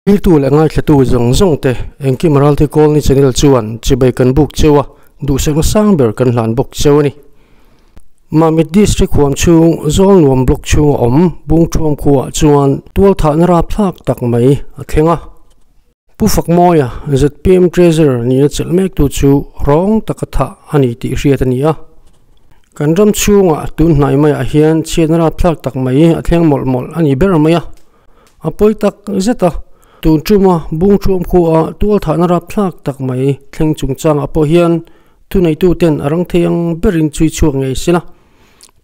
Thiltu leh ngaithlatu zawng zawng te engkim Ralte Colony Channel chuan chibai kan buk cheu a, duhsakna sang ber kan hlan bawk cheu a ni. Mamit District huam chhung Zawlnuam Block chhunga awm Bungthuam khuaah chuan tualthahna rapthlak tak mai a thleng a. Pu Fakmawia, zpm Treasurer nihna chelh mektu chu rawng taka thah a ni tih hriat a ni a. Kan ram chhungah tun hnai maiah hian chhiatna rapthlak tak mai a thleng mawlh mawlh a ni ber mai a. A pawi tak zet a, tun tuma Bungthuam khua tualthahna rapthlak tak mai thleng chungchangah pawh hian thuneituten a rang thei ang berin chhui chhuak ngei se la,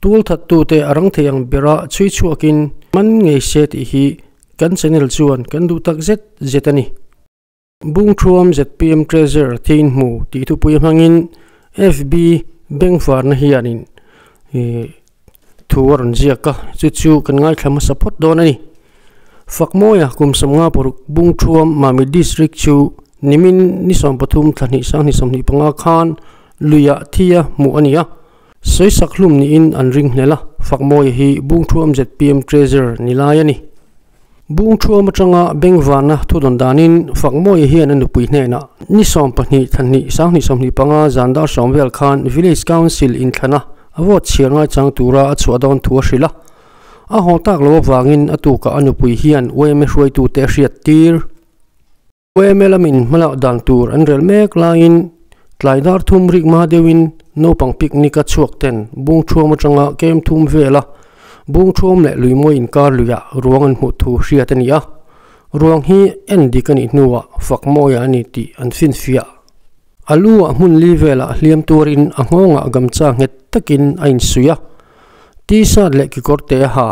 tualthattute a rang thei ang bera chhui chhuakin man ngei se tih hi kan channel chuan kan duh tak zet zet a ni. Bungthuam zpm Treasurer Thein Hmu tih thupui hmangin FB bengvarna hianin thu a rawn ziak a, chu chu kan ngaithla hmasa phawt dawn a ni. Fakmawia kum sawmnga paruk Bungthuam Mamit District chu nimin ni 13 thla hnih sang hnih 25 khan luiah thia hmuh a ni a, sawisak hlum niin an ring hnel a, Fakmawia hi Bungthuam zpm Treasurer ni lai a ni. Bungthuam atanga bengvarna thu dawn danin Fakmawia hian a nupui hnenah ni 12 thla hnih sang hnih 25 zan dar 10 vel khan Village Council inthlana a vote chhiar ngaichang tura a chhuah dawn thu a hrilh a. A haw tak lo avangin a tukah a nupui hian yma hruaitute a hriat tir. Yma lamin hmalak dan tur an rel mek laiin tlai dar thum rik hma deuhin naupang picnic a chhuak ten Bungthuam atanga kem thum vela Bungthuam leh Luimawi inkar luiah ruang an hmuh thu hriat a ni a. Ruang hi en dik a nih hnuah Fakmawia a ni tih an finfiah. A lu ah hmun li velah hliam tuarin a nghawngah gamcha nghet takin a insuih a. T-shirt leh kekawr te a ha.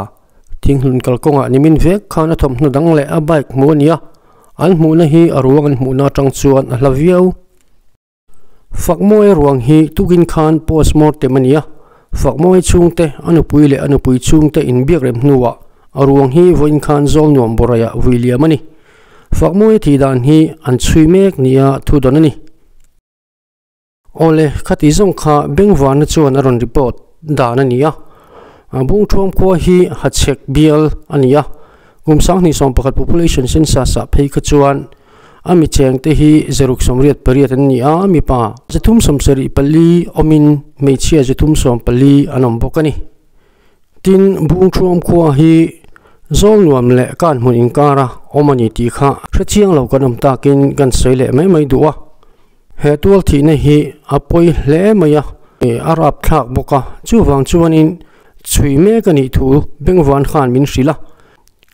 Thinghlun kalkawngah nimin vek khan a thawmhnaw dang leh a bike hmu a ni a. An hmuhna hi a ruang an hmuhna atang chuan a hla viau. Fakmawia ruang hi tukin khan postmortem a ni a, Fakmawia chhungte, a nupui leh a nupui chhungte inbiak rem hnuah a ruang hi vawiin khan Zawlnuam Bawraiah vui liam a ni. Fakmawia thih dan hi an chhui mek nia thu dawn a ni. Awle, khati zawng kha Bengvarna chuan a rawn report dan a ni a. Bungthuam khua hi Hachhek bial a ni a, kum 2011 population census ah phei kha chuan a mi cheng te hi 688 an ni a, mipa 374 awmin hmeichhia 314 an awm bawk a ni. Tin, Bungthuam khua hi Zawlnuam leh Kanhmun inkara awm a ni tih kha hrechiang lo kan awm takin kan sawi leh mai mai duh a. He tual thihna hi a pawi hle mai a, a rapthlak bawk a, chuvang chuanin chhui mek a nih thu Bengvan khan min hrilh a.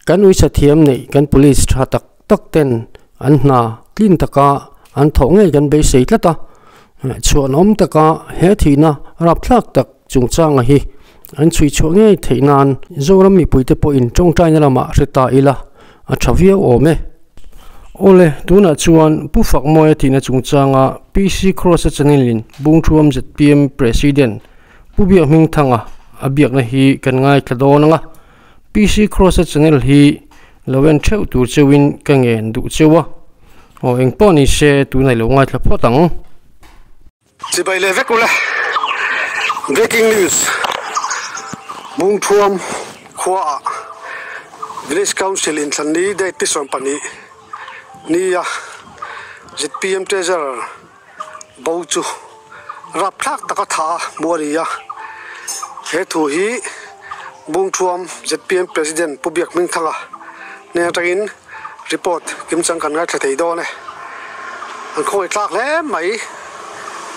Kan uisa thiam neih kan police tha tak tak ten an hna tlin taka an thawh ngei kan beisei tlat a, chhuanawm taka he thihna rapthlak tak chungchanga hi an chhui chhuah ngei theih nan Zoram mipuite pawhin tawngtaina lamah hre ta ila a tha viau awm e. Awle, tunah chuan Pu Fakmawia tihna chungchanga PC Cross-a channel-in Bungthuam zpm President Pu Biakhmingthanga a biakna hi kan ngaithla dawn ang a, PC Cross-a channel hi lo en theuh tur cheuhin ka ngen duh cheu a, aw engpawh ni se tunah i lo ngaithla phawt ang. Chibai leh vek ula, Breaking news, Bungthuam khuaah Village Council inthlan ni date ni 12 nia zpm Treasurer bo chu rapthlak taka tha a hmu a ni a, he thu hi Bungthuam zpm President Pu Biak Hmingthanga hnen atangin report kimchang kan ngaithla thei dawn e. An khawngaih tlak hle mai.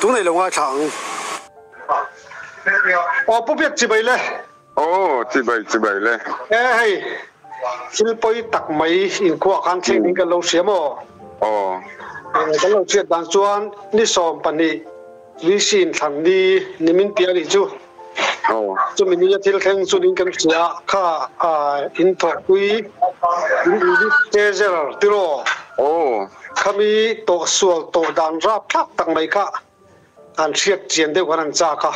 Tunei lo ngaithla ang. Aw Pu Biak chibai le. Aw chibai chibai le. E hei thil pawi tak mai inkhua khan thleng ding kan lo hria maw? Aw. Kan lo hriat dan chuan ni 12 VC inthlan ni nimin piah anih chu. Chumi ni a thil thleng chu ning kan hria kha in thawkpui in unit treasurer tiraw? Aw. Khami tawh sual tawh dan rapthlak tak mai kha an hriat chian deuh khan an chak a.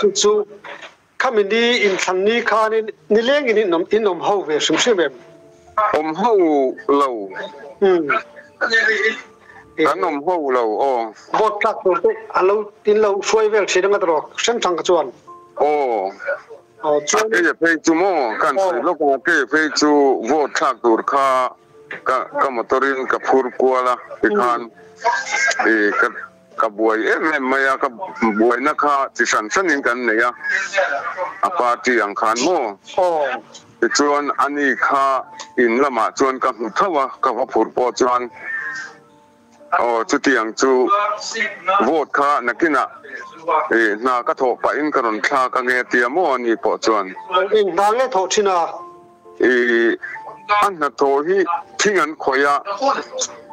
Chu chu khami ni inthlan ni khanin nilengin in awm ho ve hrim hrim em? Awm ho lo. Kan awm ho lo aw. Vote tlak tur te an lo in lo hruai vel thin anga tiraw hrem thang kha chuan. Aw. Aw chuan. A kei phei chu maw kan sawi lawk ang a kei phei chu vote thlak tur kha. Ka ka motor in ka phur kual a tikhan i ka ka buai em em mai a, ka buaina kha chi hran hran in kan nei a, a party ang khan maw? Tichuan ani kha in lamah chuan ka hmu tho a, ka va phur pawh chuan aw chutiang chu vote kha nakinah i hna ka thawh pahin ka rawn thlak ange tia maw ani pawh chuan. Eng hna nge thawh thin a? I a hnathawh hi thing an khawih a,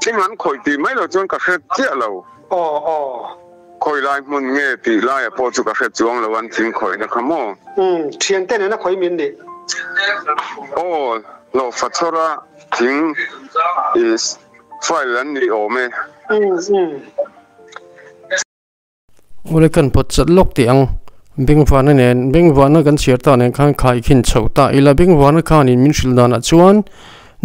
thing an khawih tih mai lo chuan ka hre chiah lo. Aw aw. Khawi lai hmun nge tih laia pawh chu ka hre chuang lo an thing khawihna kha maw? Umm, thiante nena khawi min nih? Aw, hlawhfa chhawra thing i file an nih awm e. Umm umm. Awle kan pawt chat lawk teh ang. Bengvana nen, Bengvana kan chhiar ta nen khan khai khin chhoh ta ila. Bengvana khanin min hrilh danah chuan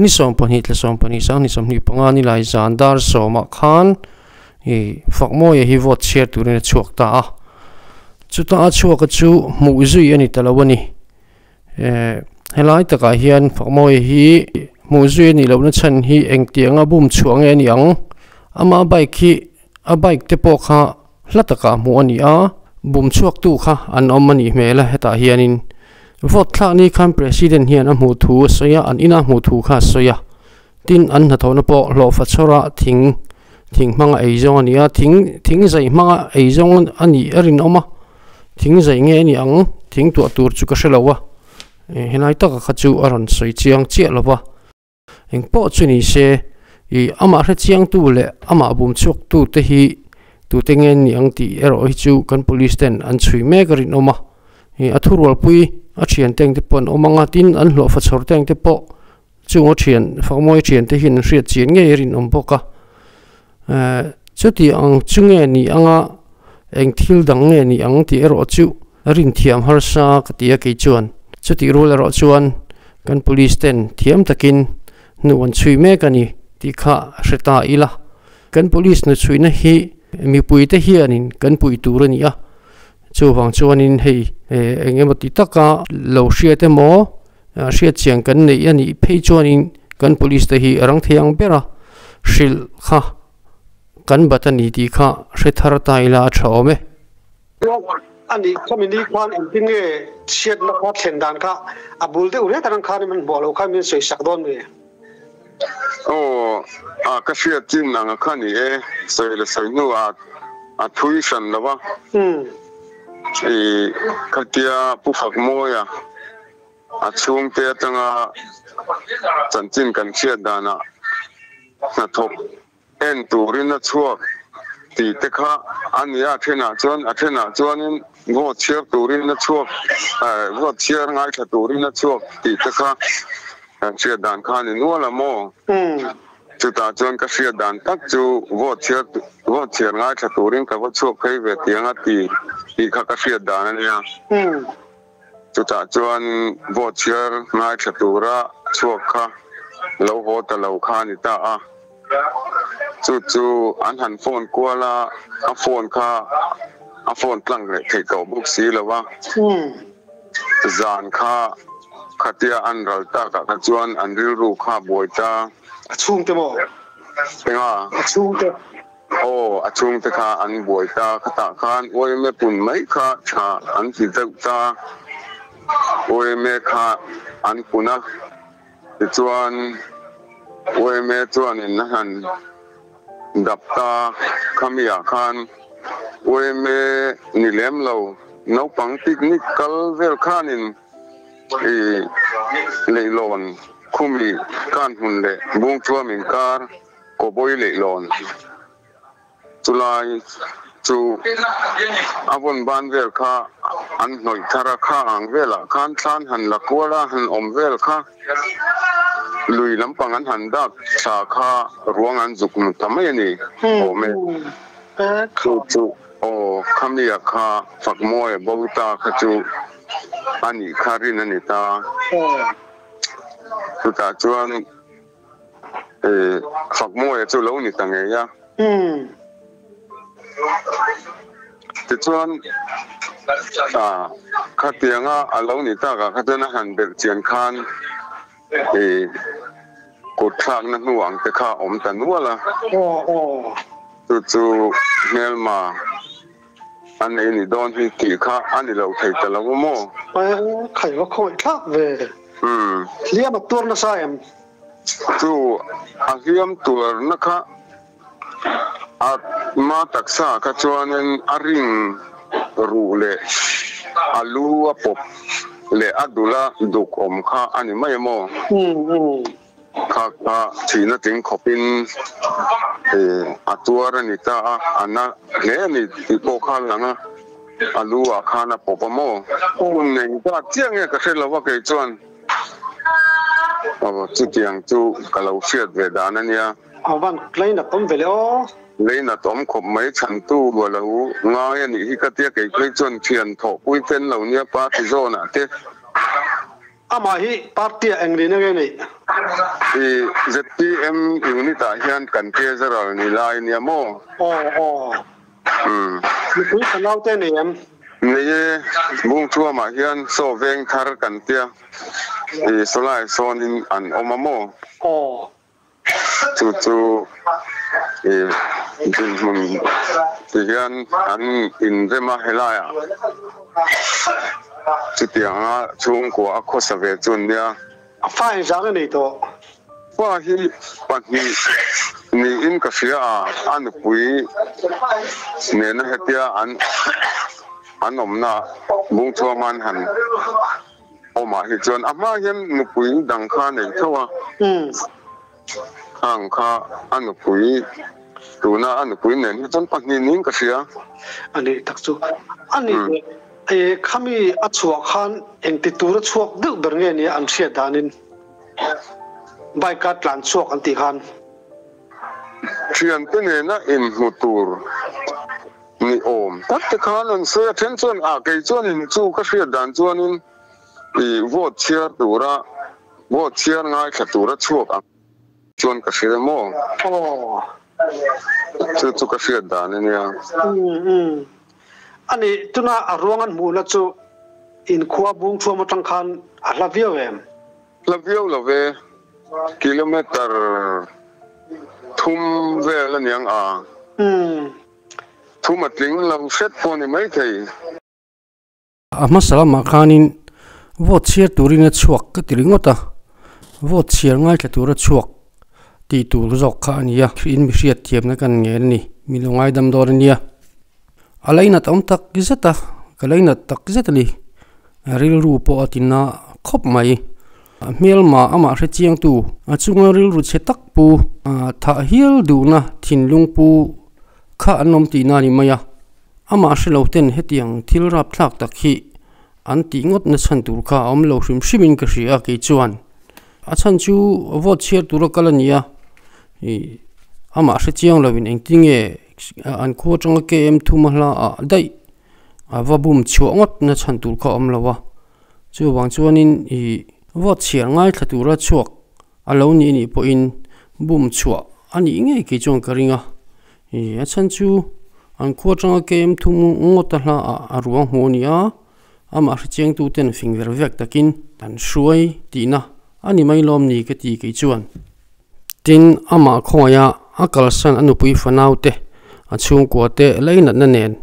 ni 12 thla 12 sang ni 25 ni lai zan dar sawmah khan ih Fakmawia hi vote chhiar turin a chhuak ta a. Chuta a chhuaka chu hmuh zui a ni ta lo a ni. Eh helai takah hian Fakmawia hi hmuh zui a nih lohna chhan hi engtianga bum chhuah nge a ni ang. Ama bike hi A bike te pawh kha hla takah hmuh a ni a, bum chhuaktu kha an awm a nih hmel a, hetah hianin vote thlak ni khan President hian a hmuh thu a sawi a, an ina hmuh thu kha a sawi a, tin an hnathawhna pawh hlawhfa chhawra thing thing hmanga ei zawng a ni a, thing thing zai hmanga ei zawng a nih a rinawm a, thing zai nge a ni ang thing tuah tur chu ka hre lo a, helai taka kha chu a rawn sawi chiang chiah lo va. Eng pawh chu ni se, ih amah hre chiangtu leh amah bum chhuaktu te hi tute nge ni ang tih erawh hi chu kan police ten an chhui mek a rinawm a. Ih a thurualpui a thian teng te pawh an awm ang a, tin an hlawhfa chhawr teng te pawh chung a thian Fakmawi thian te hian an hriat chian ngei a rinawm bawk a. Eh chuti ang chu nge ni anga eng thil dang nge ni ang tih erawh chu rinthiam harsa ka ti a kei chuan chutih rual erawh chuan kan police ten thiam takin hnu an chhui mek a ni tih kha hre ta ila kan police hnu chhuihna hi mipui te hianin kan puih tur a ni a chuvang chuanin hei eh eng emaw ti taka lo hriat emaw Hriat chiang kan neih a nih phei chuanin kan police te hi a rang thei ang ber a, hrilh kha kan bat a ni tih kha hre thar ta ila a tha awm e. A nih khami ni khan engtin nge chhiatna kha thlen dan kha a bul deuh hle tak ang khan in hmuh loh khan min sawi sak dawn mi? Aw, a ka hriat chin ang a kha ni e, sawi la sawi hnu ah a thui hran lo a, i khatia Pu Fakmawia A chhungte atanga chanchin kan hriat danah hnathawk en turin a chhuak tih te kha a ni a, a thenah chuan a thenah chuanin vote chhiar turin a chhuak vote chhiar ngaithla turin a chhuak tih te kha kan hriat dan kha a ni nual a maw? Chutah chuan ka hriat dan tak chu vote chhiar vote chhiar ngaithla turin ka va chhuak phei ve tiang a ti tih kha ka hriat dan a nia. Chutah chuan vote chhiar ngaithla tura chhuak kha lo haw ta lo kha a ni ta a. Chu chu an han phone kual a, a phone kha a phone tlang leh theih tawh bawk si lo a. Zan kha khatia an ral takah kha chuan an rilru kha a buai ta. A chhungte maw? Enga? A chhungte. Aw, a chhungte kha an buai ta, khatah khan Uaime pun mai kha tha an ti deuh ta. Uaime kha an pun a, tichuan Uaime chuanin a han dap ta, khamiah khan Uaime ni lem lo, naupang picnic kal vel khanin i leihlawn khumi kan hmun leh bungthuam inkar Kawbawi leihlawn chulai chu a vawn ban vel kha an hnawih thar a, kha ang velah khan thlan han la kual a, han awm vel kha lui lampang an han dak thla kha ruang an zuk nu ta mai a ni awm e. Chu chu aw khamia kha Fakmawia bo ta kha chu a nih kha rin a ni ta. Chutah chuan. Fakmawia chu lo ni ta ngei a. Tichuan, khatianga a lo ni takah kha chuan a han belh chian khan. Kut thlakna hnu ang te kha awm ta nual a. Chu chu hmelma a nei ni dawn hi tih kha a ni lo thei ta lo a maw? Khai va khawih thlak ve. Hliam a tuar nasa em? Chu a hliam tuarna kha a ma taksa kha chuanin a ring ruh leh a lu a pawp leh a dul a duk awm kha a ni mai maw? Kha kha thihna tling khawpin a tuar a ni ta a, a na hle a ni tih pawh kha a lang a, a lu ah khan a pawp a maw? Hun eng zat chiah nge ka hre lo a kei chuan aw chutiang chu ka lo hriat ve dan a nia. A van leinat awm ve le aw. Leinat awm khawp mai chhantu a lo ngai a nih hi ka tia kei phei chuan thian thawhpui ten lo nia party zawn ah te. Amah hi party ah eng rin ange neih? I ZPM unit ah hian kan treasurer ni lai nia maw? Aw aw. Umm. Mipui ka naute nei em? Nei e, Bungthuamah hian saw veng thar kan tia i sawlai sawnin an awm a maw? Aw. Chu chu i dinhmun ti hian an inrem a helaiah chutianga chhungkua a khawsa ve chu an nia. A fa engzah nge nei tawh? Fa hi pahnih niin ka hria a, a nupui nena hetia an an awmna Bungchhuaman han Awmah hi chuan a hma hian nupui dang kha a nei tho a, khang kha a nupui tuna a nupui nen hi chuan pahnih niin ka hria. A nih tak chu. A nih leh e khami a chhuah khan engti tura chhuak deuh ber nge nia an hriat danin bike a tlan chhuak an tih khan. Thiante nena inhmu tur. Ni awm tak te khan an sawi a, then chuan ah kei chuanin chu ka hriat dan chuanin i vote chhiar tura vote chhiar ngaithla tura chhuak ang chuan ka hria maw? Aw. Chu chu ka hriat dan a nia. Umm umm. Ani tuna a ruang an hmuhna chu inkhua bung thuam atang khan a hla viau em? Hla viau lo ve, kilometer thum vel a niang a. Thum a tling lo hret pawh a ni maithei. A hmasa lamah khanin vote chhiar turin a chhuak ka ti ringawt a, vote chhiar ngaithla tura chhuak tih tur zawk kha a ni a, in mi hriat thiamna kan ngen a ni, mi lo ngaidam dawn a nia. A lainat awm tak zet a, ka lainat tak zet a ni. Rilru pawh a ti na khawp mai. A hmelma amah hre chiangtu, a chunga rilru chhe tak pu, thah hial duhna thinlung pu kha an awm tihna a ni mai a. Amah hre lo ten hetiang thil rapthlak tak hi an tih ngawt na chhan tur kha a awm lo hrim hrimin ka hria a kei chuan. A chhan chu vote chhiar tura kal a ni a, ih amah hre chiang loin engtinge an khua atanga KM thuma hla ah daih a va bum chhuah ngawt na chhan tur kha a awm lo a, chuvang chuanin ih vote chhiar ngaithla tura chhuak a lo nih anih pawhin bum chhuah a nih ngei kei chuan ka ring a, ih a chhan chu an khua atanga KM thum ngawt a hla ah a ruang hmuh a ni a. Amah hrechiangtuten fing ver vek takin an hruai tihna a ni mai lawm ni ka ti kei chuan. Tin, amah khawngaih a, a kalsan a nupui fanaute, a chhungkuate leinatna nen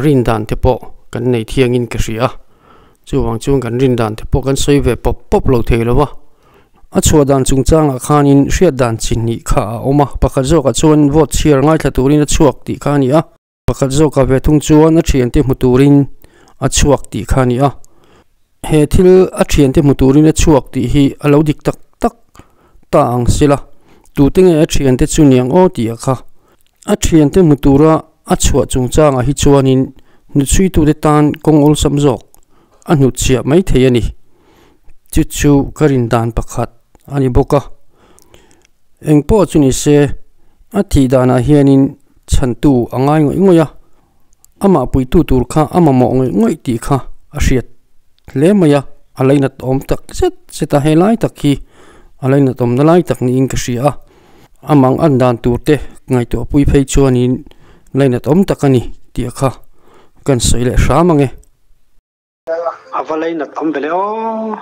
rin dan te pawh kan nei thiangin ka hria a. Chuvang chuan kan rin dan te pawh kan sawi ve pawp pawp lo thei lo va. A chhuah dan chungchangah khanin hriat dan chi hnih kha a awm a, pakhat zawkah chuan vote chhiar ngaithla turin a chhuak tih kha a ni a. Pakhat zawkah ve thung chuan a thiante hmu turin a chhuak tih kha a ni a, he thil a thiante hmu turin a chhuak tih hi a lo dik tak tak ta ang sila, tute nge a thiante chu niang aw tih a kha. A thiante hmu tura a chhuah chungchangah hi chuanin hnuchhuitute tan kawng awlsam zawk a hnutchhiah mai thei a ni. Chu chu ka rin dan pakhat a ni bawk a. Engpawh chu ni se, a thih danah hianin chhantu a ngai ngawih ngawih a, amah puitu tur kha a mamawh ngawih ngawih tih kha a hriat hle mai a, a lainat awm tak zet zet a, helai tak hi a lainat awmna lai tak niin ka hria a, amang an dan tur te ngaihtuah pui phei chuanin lainat awm tak a ni tih kha kan sawi leh hram ang e. A va lei nat awm ve le aw.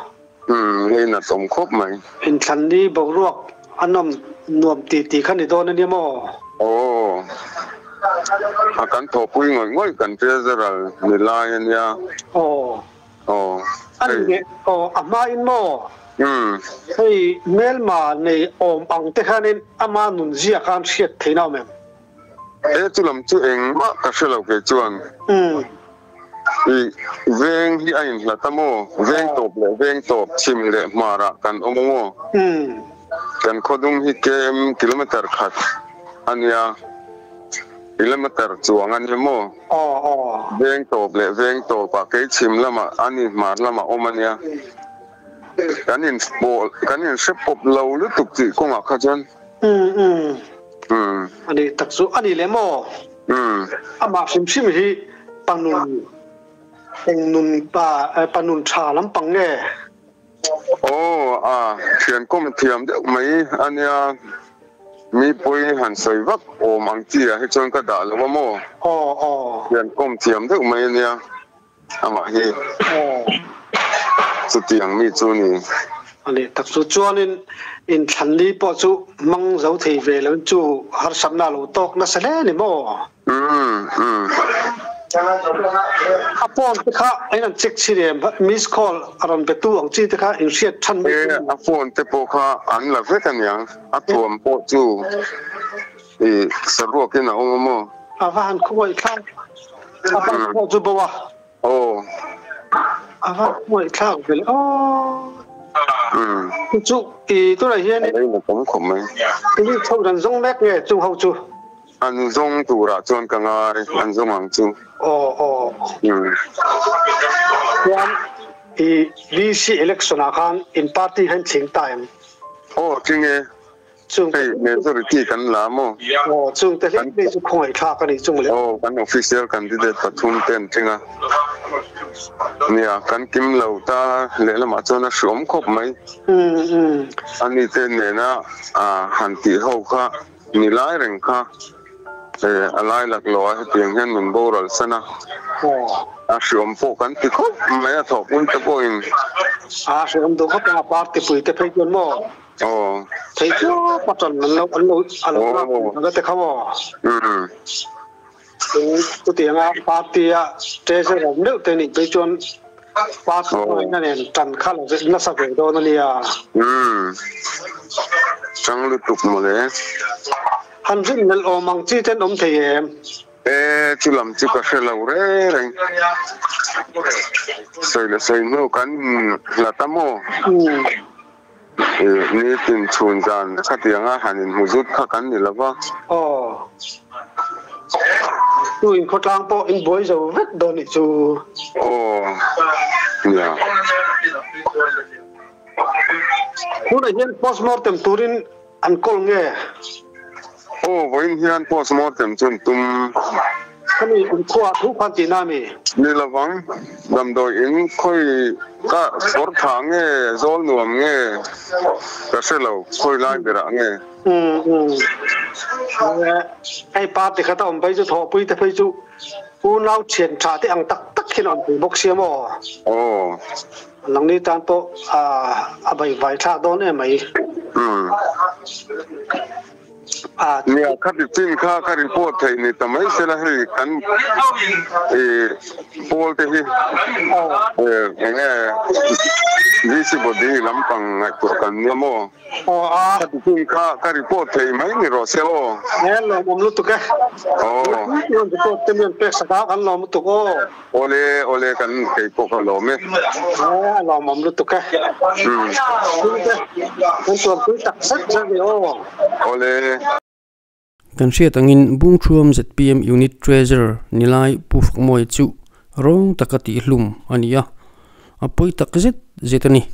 Umm lei nat awm khawp mai. Inthlan ni boruak A nawm nuam ti ti kha ni dawn a nia maw? Aw, a kan thawhpui ngawih ngawih kan treasurer ni lai a nia. Aw. Aw, A ni hei. leh, aw, a hmain maw? Umm. Hei hmelma nei awm ang te khanin ama nun zia khan hriat theihna awm em? He chu lam chu engmah ka hre lo kei chuan. Umm. I veng hi a inhlat a maw? Veng tawp leh veng tawp chhim leh hmarah kan awm a maw? Kan khawdum hi kem kilometer khat a nia, kilometer chuang a nia maw? Veng tawp leh veng tawpah kei chhim lamah a ni hmar lamah awm a nia. Kan in pawh kan inhre pawp lo lutuk tih kawngah kha chuan. A nih tak chu a ni leh maw? Amah hrim hrim hi panun eng nun pa panun tha lampang nge? Aw a thian kawm thiam deuh mai a nia, mi pawi han sawi vak awm ang chi ah hi chuan ka dah lo a maw? Aw aw. Thian kawm thiam deuh mai a nia amah hi. Aw. Chutiang mi chu ni. A nih tak chu chuanin inthlanli pawh chu hmang zo thei ve lo in chu harsatna a lo tawk nasa hle ni maw? Umm umm. A phone te kha in an check chhin em? Miss call a rawn be tu ang chi te kha in hriat than mai E a phone te pawh kha an la vek aniang, a thuam pawh chu i saruak in a awm a maw? A va han khawngaih thlak, a bak pawh chu bo a. Aw. A va khawngaih thlak ve le aw. Umm. Chu i tunah hian A lei tam khawp mai. Police ho an zawng mek nge chung ho chu? An zawng turah chuan ka ngai, an zawng ang chu. Aw aw. Umm. Chuan i VC election ah khan in party kha in thling ta em? Aw tling e. Chung Hei majority kan la maw? Aw chung te hlek phei chu khawngaih thlak a ni chung le. Aw kan official candidate pathum te an tling a. Nia kan kim lo ta lehlamah chuan a hriawm khawp mai. Umm umm. Ani te nena han tih ho kha. Ni lai reng kha a lai lak lo a, hetiang hian min boral san a, a hriawm pawh kan ti khawp mai a thawhpui te pawhin. A hriawm duh khawp ang a party pui te phei chuan maw? Aw. Thei chuap a tan an lo an lo a lo lak ang a te kha maw? Umm. Chutianga party a treasurer meuh te nih phei chuan party hmangaihna nen tan kha lo nasa ve dawn a nia. Umm. Chang lutuk mawle. Han rin melh awm ang chi ten awm thei em? E, chu lam chu ka hre lo reng reng. Sawi leh sawi hnu kan hlat a maw? Umm. Nitin chhun zan khatianga han inhmu zut kha kan ni lo va. Aw. Tu in khawtlang pawh in buai zo vek dawn nih chu. Aw. Nia. Tunah hian postmortem turin An kawl nge? Aw, vawiin hian postmortem chu an tum. Khami inkhua thu khan tihna a mi? Ni lovang, damdawi in khawi ka kawr tha nge, zawl nuam nge ka hre lo, khawi lai berah nge? Umm umm. Hei party khat a awm phei chu thawhpui te phei chu unau thian tha te ang tak tak hian a awm pui bawk sia maw? Aw. Nangni tan pawh a baihvai thlak dawn em mai. Nia, khati chin kha ka report theih ni ta mai sela hei kan i pawl te hi enge VC body lampang ngaihtuah kan nia maw? Aw a. Khati chin kha ka report thei mai ni rawh se aw. He lawmawm lutuk e. Aw. Report te mi an pek sak a kan lawm lutuk aw. Awle awle kan kei pawh ka lawm e. A lawmawm lutuk e. Chhungte kan tuarpui tak zet zet ni aw. Awle. Kan hriat angin Bungthuam zpm Unit Treasurer Nilai Pu Fakmawia chu rawng taka tihhlum a ni a, a pawi tak zet zet a ni.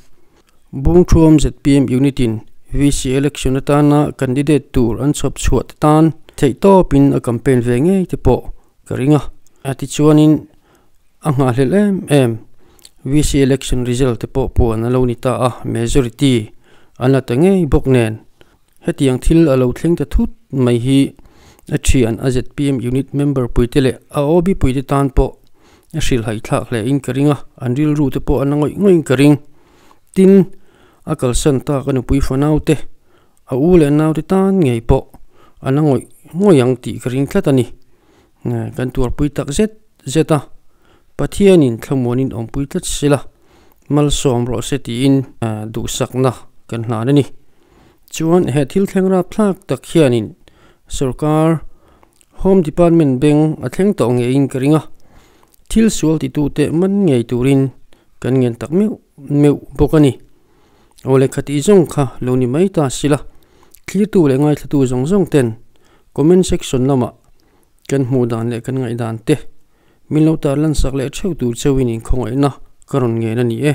Bungthuam zpm Unit in VC election atana candidate tur an chhawp chhuah te tan theihtawpin a campaign ve ngei te pawh Ka ring a, a tichuanin a nghahhlelh em em. VC election result te pawh puan a lo ni ta a, majority an la ta ngei bawk nen. Hetiang thil a lo thleng ta thut mai hi a thian a zpm unit member puite leh a OB puite tan pawh a hrilhhaih thlak hle in ka ring a, an rilru te pawh a na ngawih ngawih in ka ring. Tin, a kalsan tak a nupui fanau te. A u leh naute tan ngei pawh a la ngawih ngawih ang tih ka ring tlat a ni. Kan tuarpui tak zet zet a, Pathianin thlamuanin awmpui tlat sela, malsawm rawh se tiin duhsakna kan hlan a ni. Chuan he thil thleng rapthlak tak hianin sorkar Home Department beng a thleng tawh ngeiin ka ring a, thil sual titute man ngei turin kan ngen tak meuh meuh bawk a ni. Aw lehkha tih zawng kha lo ni mai ta sila, thlirtu leh ngaithlatu zawng zawng ten comment section lamah kan hmuh dan leh kan ngaihdan te min lo tarlan sak leh theuh tur cheuhin inkhawngaihna ka rawn ngen a ni e.